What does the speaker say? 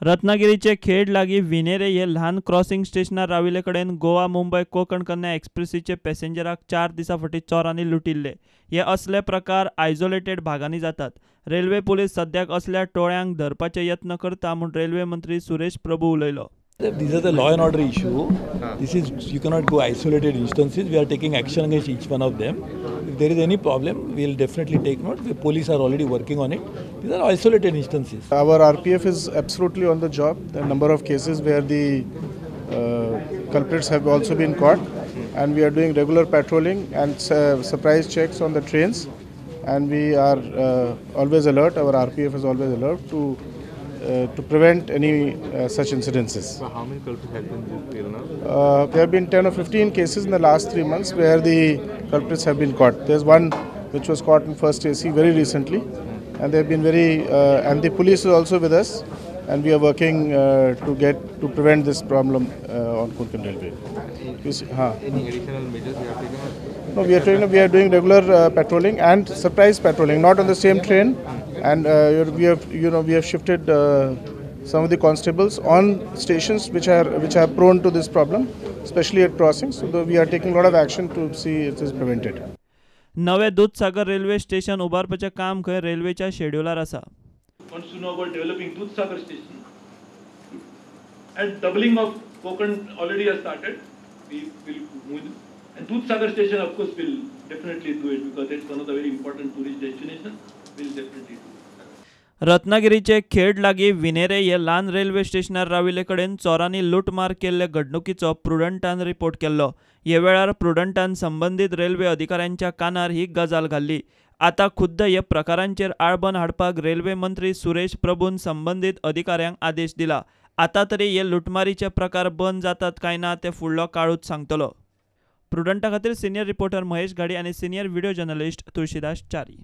रत्नागिरीचे खेड लागी विनेरे हे ल्हान क्रॉसिंग स्टेशनार राविल्ले कडेन गोवा मुंबय कोकण कन्या एक्सप्रेसीचे पॅसेंजराक 4 दिसां फाटीं चोरांनी लुटिल्ले. हे असले प्रकार आयसोलेटेड भागांनी जातात. रेल्वे पुलीस सद्याक असल्या टोळ्यांक धरपाचे यत्न करता म्हूण रेल्वे मंत्री सुरेश प्रभू उलयलो. This is a law and order issue. This is, you cannot go isolated instances. We are taking action against each one of them. If there is any problem, we will definitely take note. The police are already working on it. These are isolated instances. Our RPF is absolutely on the job. The number of cases where the culprits have also been caught, and we are doing regular patrolling and surprise checks on the trains, and we are always alert. Our RPF is always alert to prevent any such incidences. So how many culprits have been till now? There have been 10 or 15 cases in the last 3 months where the culprits have been caught. There's one which was caught in first AC very recently, and they have been very and the police is also with us, and we are working to prevent this problem on Konkan Railway. Any additional measures you have taken? No, we are doing regular patrolling and surprise patrolling, not on the same train, and we have shifted some of the constables on stations which are prone to this problem, especially at crossings. So we are taking a lot of action to see it is prevented. नवे Dudhsagar railway station उबारपाचें काम खंय रेल्वेच्या शेड्युलार आसा. Wants to know about developing Dudhsagar station and doubling of Konkan already has started. We will move, and Dudhsagar station of course will definitely do it because it's one of the very important tourist destination. Will definitely do it. रत्नागिरीचे खेड लागी विनेरे हे ल्हान railway स्टेशनार राविल्ले कडेन चोरांनी लुटमार केल्ले घडणुकीचो प्रुडंटान report केल्लो. हे वेळार प्रुडंटान संबंदीत रेल्वे अधिकाऱ्यांच्या कानार ही गजाल घाल्ली. आतां खुद्द हे प्रकारांचेर आळबन हाडपाक रेल्वे मंत्री सुरेश प्रभून संबंदीत अधिकाऱ्यांक आदेश दिला. आतां तरी हे लुटमारीचे प्रकार बंद जातात काय ना ते फुडलो काळूच सांगतलो. प्रुडंटा खातीर सिनियर रिपोर्टर महेश घाडी आनी senior video journalist Tulsidas Chari.